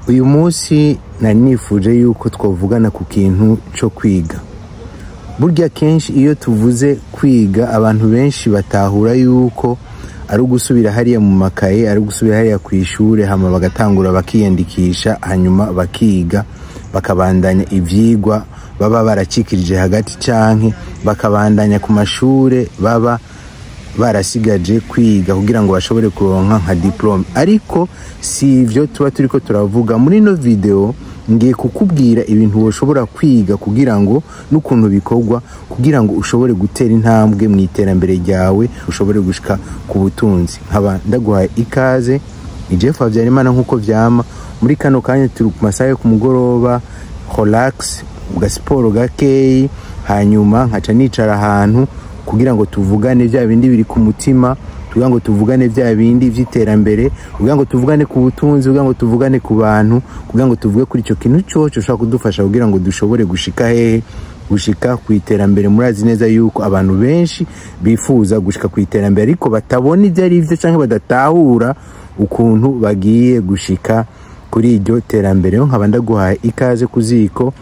Uyu munsi nari nifuje yuko twavugana ku kintu cyo kwiga. Burya kenshi iyo tuvuze kwiga, abantu benshi batahura yuko ari ugusubira hariya mu makaye, ari ugusubira hariya ku ishure, hama bagatangura bakiyandikisha, hanyuma bakiga, bakabandanya ivyigwa baba baracikirije hagati, canke bakabandanya ku mashure baba barasigaje kwiga kugira ngo bashobore kuronka nka diplome. Ariko si ivyo tuba turiko turavuga muri ino video. Ngiye kukubwira ibintu woshobora kwiga kugira ngo n'ukuntu bikorwa, kugira ngo ushobore gutera intambwe mu iterambere ryawe, ushobore gushika ku butunzi. Nkaba ndaguhaye ikaze, ni Jeff Habyarimana. Nk'uko vyama muri kano kanya, turi ku masaha yo ku mugoroba, relax, ugasiporo gakeyi, hanyuma nkaca nicara ahantu kugira ngo tuvugane bya bindi biri ku mutima, kugira ngo tuvugane bya bindi vy'iterambere, kugira ngo tuvugane ku butunzi, kugira ngo tuvugane ku bantu, kugira ngo tuvuge kuri icyo kintu cyose ushobora kudufasha kugira ngo dushobore gushika hehe? Gushika ku iterambere. Murazi neza yuko abantu benshi bifuza gushika ku iterambere, ariko batabona ibyo ari byo cyangwa badatahura ukuntu bagiye gushika kuri iryo terambere. Nkaba ndaguhaye ikaze ku ziko.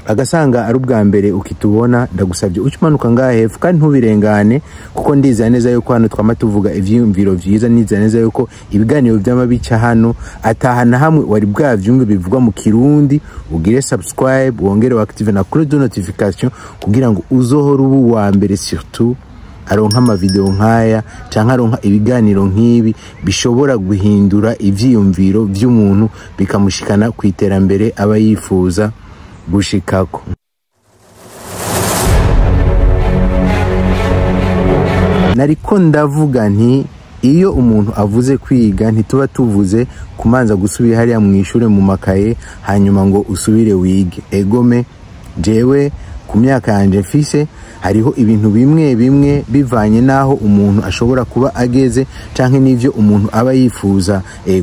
Agasanga ari ubwa mbere ukitubona, ndagusabye uce umanuka ngaha hepfo kandi ntubirengane, kuko ndizera neza yuko hano twama tuvuga ivyiyumviro vyiza. Nizera neza yuko ibiganiro vyama bica hano atahana hamwe wari bwavyumve bivugwa mu Kirundi. Ugire subscribe, wongere active na cloche de notification kugira ngo uzohore ubu wa mbere, surtout aronka amavideo nk'aya canke aronka ibiganiro nk'ibi bishobora guhindura ivyiyumviro vy'umuntu, bikamushikana ku iterambere aba yifuza gushikako. Nariko ndavuga nti iyo umuntu avuze kwiga, ntituba tuvuze kumanza gusubira hariya mu ishure mu makaye, hanyuma ngo usubire wige. Egome, jewe ku myaka yanje mfise, hariho ibintu bimwe bimwe, bivanye n'aho umuntu ashobora kuba ageze, canke n'ivyo umuntu aba yifuza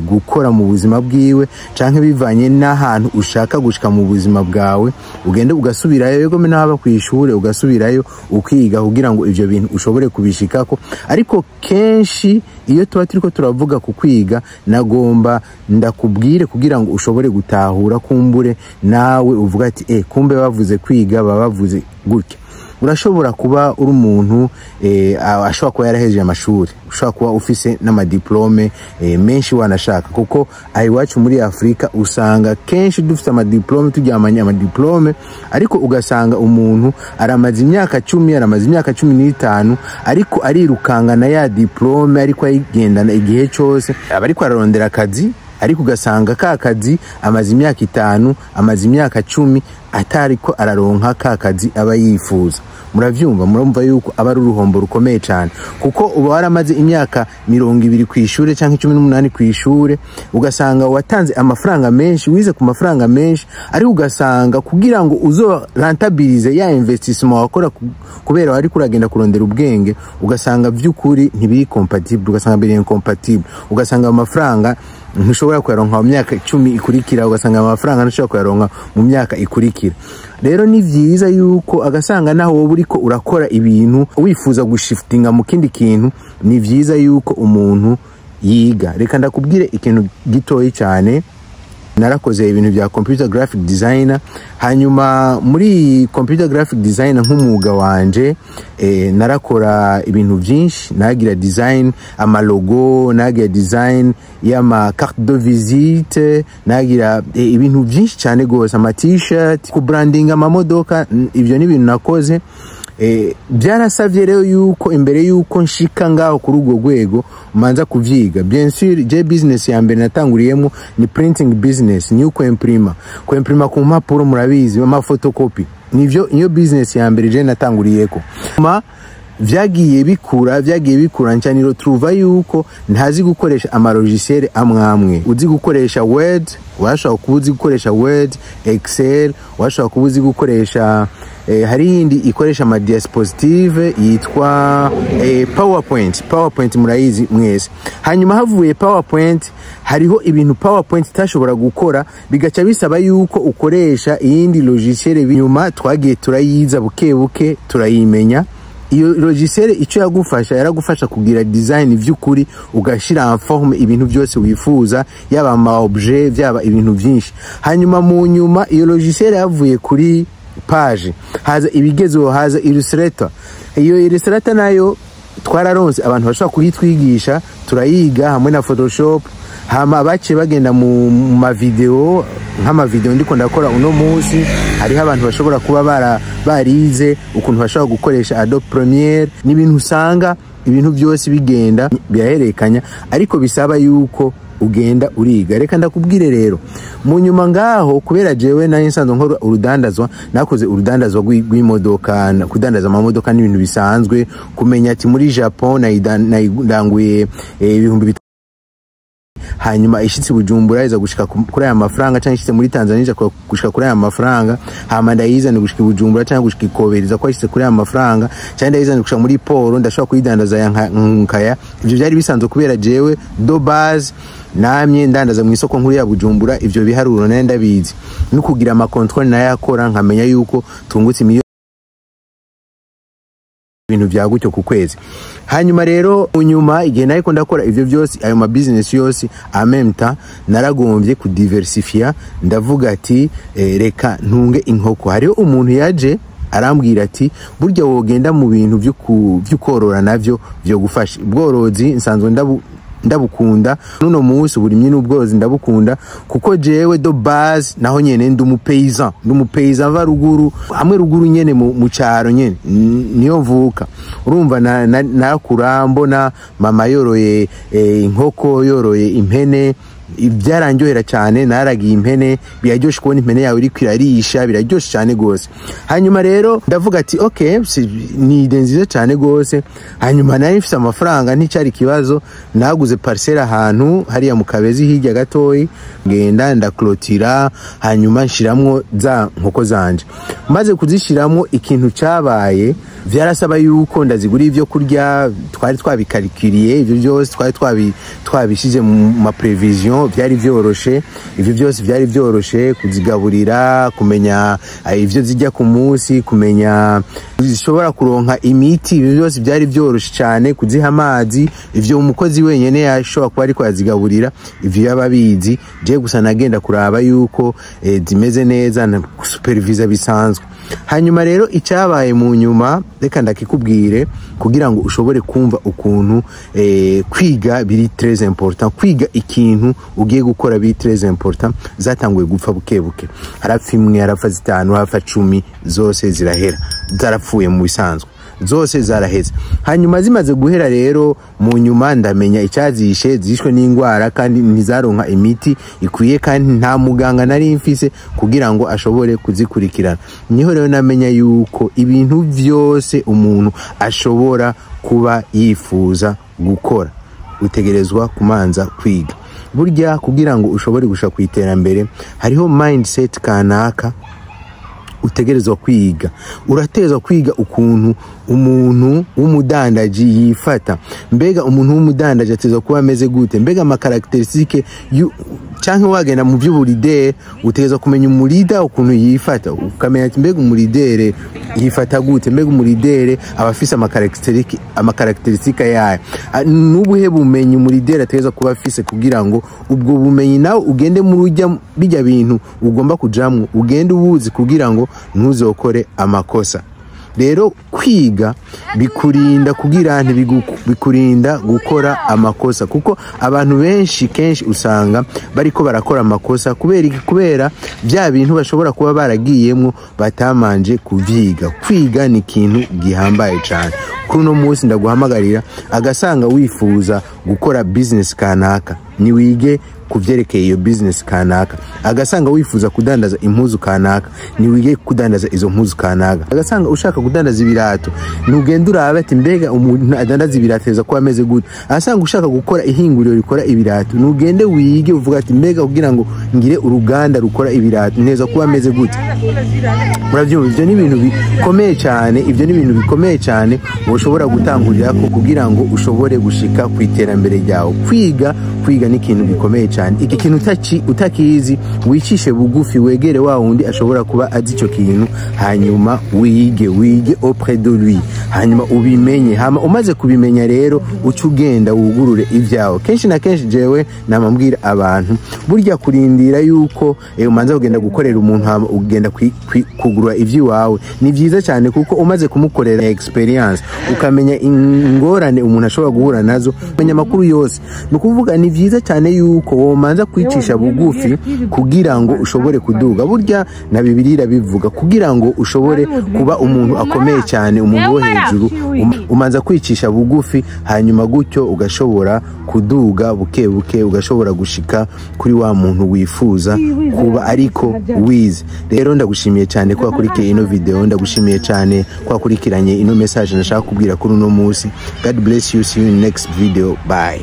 gukora mu buzima bwiwe, canke bivanye n'ahantu ushaka gushika mu buzima bwawe, ugende ugasubirayo, egome n'aba kw'ishure, ugasubirayo ukiga kugira ngo ivyo bintu ushobore kubishikako. Ariko kenshi iyo tuba turiko turavuga ku kwiga, nagomba ndakubwire kugira ngo ushobore gutahura, kumbure nawe uvuga ati: "Kumbe bavuze kwiga baba bavuze gutya." Urashobora kuba uri umuntu ashobora kuba yarahejeje amashuri, ushobora kuba ufise n'amadiplome menshi wanashaka, kuko aha iwacu muri Afurika usanga kenshi dufite amadiplome, turyamanye amadiplome, ariko ugasanga umuntu aramaze imyaka 10, aramaze imyaka 15, ariko arirukangana ya diplome, ariko ayigendana igihe cyose, aba ariko ararondera akazi, ariko ugasanga ka kazi amaze imyaka 5, amaze imyaka 10 atariko araronka ka kazi aba yifuza. Muravyumva, murumva yuko aba ari uruhombo rukomeye cyane, kuko uba waramaze imyaka 20 ku ishure canke 18 ku ishure, ugasanga watanze amafaranga menshi, wize ku mafaranga menshi, ariko ugasanga kugira ngo uzo rentabilize ya investissement wakora kubera wari kuragenda kurondera ubwenge, ugasanga vy'ukuri ntibiri compatible, ugasanga biri incompatible, ugasanga amafaranga ntushobora kuyaronka mu myaka 10 ikurikira, ugasanga amafaranga ntushobora kuyaronka mu myaka ikurikira. Rero ni vyiza yuko agasanga naho wowe uriko urakora ibintu wifuza gushiftinga mu kindi kintu, ni vyiza yuko umuntu yiga. Reka ndakubwire ikintu gitoyi cyane. Narakoze ibintu bya computer graphic designer. Hanyuma muri computer graphic designer nk'umwuga wanje, narakora ibintu byinshi. Nagira design amalogo, nagira design y'ama carte de visite, nagira ibintu byinshi cyane gose, ama t-shirt, ku branding amamodoka. Ibyo ni ibintu nakoze. Byarasavye rero yuko imbere yuko nshika ngaho kuri urwo rwego manza kuvyiga. Bien sûr, je business ya mbere natanguriyemo ni printing business, ni uko imprima, ku imprima ku mpapuro, murabizi, ama photocopy. Nivyo, niyo business ya mbere je natanguriyeko. Ma vyagiye bikura, vyagiye bikura, ncaniro truva yuko ntazi gukoresha amalogiciel amwe amwe. Uzi gukoresha Word, washobora kuba uzi gukoresha Word, Excel, washobora kuba uzi gukoresha hari iyindi ikoresha ama diapositive yitwa PowerPoint. PowerPoint murayizi mwese. Hanyuma havuye PowerPoint, hariho ibintu PowerPoint itashobora gukora, bigaca bisaba yuko ukoresha iyindi logiciel. Nyuma twagiye turayiza buke buke, turayimenya. Iyo logiciel icyo yagufasha, yaragufasha kugira design vy'ukuri, ugashira en forme ibintu byose wifuza, yaba ama objet, byaba ibintu byinshi. Hanyuma mu nyuma iyo logiciel yavuye kuri page, haza ibigezeho, haza Illustrator. Iyo Illustrator nayo twararonse abantu bashobora kuyitwigisha, turayiga hamwe na Photoshop. Hama baciye bagenda mu mavideo, nk'amavideo ndiko ndakora uno munsi, hariho abantu bashobora kuba barize ukuntu bashobora gukoresha Adobe Premiere. N'ibintu usanga ibintu byose bigenda biraherekanya, ariko bisaba yuko ugenda uriga. Reka ndakubwire rero, mu nyuma ngaho, kubera jewe nari nsanzwe nkora urudandazwa, nakoze urudandazwa rw'imodoka, kudandaza amamodoka n'ibintu bisanzwe, kumenya ati muri Japon nayidanguye 5000, hanyuma ishitse Bujumbura iza gushika kuri aya mafaranga, cyangwa ishitse muri Tanzania iza gushika kuri aya mafaranga, hama ndayizana gushika i Bujumbura cyangwa gushika i Kobe iza ko ishitse kuri aya mafaranga, cyangwa ndayizana gushika muri port ndashobora kuyidandaza ya nkaya. Ivyo byari bisanzwe kubera jewe de base namye ndandaza mu isoko nkuru ya Bujumbura. Ivyo biharuro nari ndabizi, no kugira ama contrôle nayo akora, nkamenya yuko tungutse miliyoni, ibintu bya gutyo ku kwezi. Hanyuma rero nyuma, igihe nariko ndakora ivyo byose, ayo ma business yose en même temps, naragombye kudiversifier. Ndavuga ati reka ntunge inkoko. Hariho umuntu yaje arambwira ati burya wogenda mu bintu vyo korora, navyo vyo gufasha. Ubworozi nsanzwe ndabukunda nuno munsi, uburimyi n'ubworozi ndabukunda, kuko jewe de base naho nyene ndi umupaysan, ndi umupaysan mva ruguru, hamwe ruguru nyene mu caro nyene, niyo mvuka. Urumva nakura mbona mama yoroye inkoko, yoroye impene, byaranryohera cyane. Naragiye impene, biraryoshe kubona impene yawe iriko irarisha, biraryoshe cyane gose. Hanyuma rero ndavuga ati okay, ni idée nziza cyane gose. Hanyuma nari mfise amafaranga, nticari ikibazo. Naguze parcelle ahantu hariya mu Kabezi hirya gatoyi, ngenda ndaklotira, hanyuma nshiramwo za nkoko zanje. Maze kuzishiramwo, ikintu cyabaye, vyarasaba yuko ndazigura ivyo kurya. Twari twabikarikiriye ivyo byose, twari twabishize mu ma prévision, byari vyoroshe. Ivyo byose byari vyoroshe, kuzigaburira, kumenya ivyo zijya ku munsi, kumenya zishobora kuronka imiti, ivyo byose byari vyoroshe cyane. Kuziha amazi, ivyo umukozi wenyene yashobora kuba ariko yazigaburira, ivyo yaba abizi. Je gusa nagenda kuraba yuko zimeze neza na supervisa bisanzwe. Hanyuma rero icyabaye mu nyuma, reka ndakikubwire kugira ngo ushobore kumva ukuntu kwiga biri très important, kwiga ikintu ugiye gukora biri très important. Zatanguye gupfa buke buke, harapfa imwe, harapfa zitanu, harapfa 10, zose zirahera, zarapfuye mu bisanzwe, zose zaraheze. Hanyuma zimaze guhera rero, mu nyuma ndamenya icyazishe: zishwe n'indwara, kandi ntizaronka imiti ikwiye, kandi nta muganga nari mfise kugira ngo ashobore kuzikurikirana. Niho rero namenya yuko ibintu byose umuntu ashobora kuba yifuza gukora, utegerezwa kumanza kwiga. Burya kugira ngo ushobore gushika ku iterambere, hariho mindset kanaka utegerezwa kwiga. Uratezwa kwiga ukuntu umuntu w'umudandaji yifata. Mbega umuntu w'umudandaji atezwa kuba ameze gute? Mbega ama caractéristiques, canke wagenda mu by'ubu leader, utegerezwa kumenya umu leader ukuntu yifata, ukamenya ati mbega umu leader yifata gute? Mbega umu leader aba afise ama caractéristiques yayo? N'ubuhe bumenyi umu leader ategerezwa kuba afise, kugira ngo ubwo bumenyi nawe ugende muri ujya bijya bintu ugomba kujamwo, ugende ubuzi, kugira ngo ntuzokore amakosa. Rero kwiga bikurinda kugira bikurinda gukora amakosa, kuko abantu benshi kenshi usanga bariko barakora amakosa kubera iki? Kubera bya bintu bashobora kuba baragiyemwo batamanje kuvyiga. Kwiga ni ikintu gihambaye cyane. Kuri uno munsi ndaguhamagarira, agasanga wifuza gukora business kanaka, niwige kuvyerekeye iyo business kanaka. Agasanga wifuza kudandaza impuzu kanaka, niwige kudandaza izo mpuzu kanaka. Agasanga ushaka kudandaza ibirato, nugenda urabe ati mbega umuntu adandaza ibirato aza kuba ameze gute? Agasanga ushaka gukora ihinguriro rikora ibirato, nugende wige, uvuga ati mbega kugira ngo ngire uruganda rukora ibirato neza kuba ameze gute? Murabyumva, ibyo ni ibintu bikomeye cyane. Ibyo ni ibintu bikomeye cyane ushobora gutangurira ko kugira ngo ushobore gushika ku iterambere ryawe. Kwiga Kwiga ni ikintu gikomeye cyane. Iki kintu utakizi, wicishe bugufi, wegere wa wundi ashobora kuba azi icyo kintu, hanyuma wige, wige auprès de lui, hanyuma ubimenye. Hama umaze kubimenya rero, uca ugenda wugurure ibyawe. Kenshi na kenshi jewe namambwira abantu, burya kurindira yuko umanza kugenda gukorera umuntu, hama ugenda kugura iby'iwawe, ni byiza cyane, kuko umaze kumukorera experience, ukamenya ingorane umuntu ashobora guhura nazo, umenya amakuru yose. Ni ukuvuga ni byiza cyane yuko womanza kwicisha bugufi kugira ngo ushobore kuduga. Burya na Bibiliya irabivuga, kugira ngo ushobore kuba umuntu akomeye cyane, umuntu wo hejuru, umanza kwicisha bugufi, hanyuma gutyo ugashobora kuduga buke buke, ugashobora gushika kuri wa muntu wifuza kuba ariko wize. Rero ndagushimiye cyane ko wakurikiye ino video, ndagushimiye cyane ko wakurikiranye ino message nashaka kubwira kuri uno munsi. God bless you, see you in next video, bye.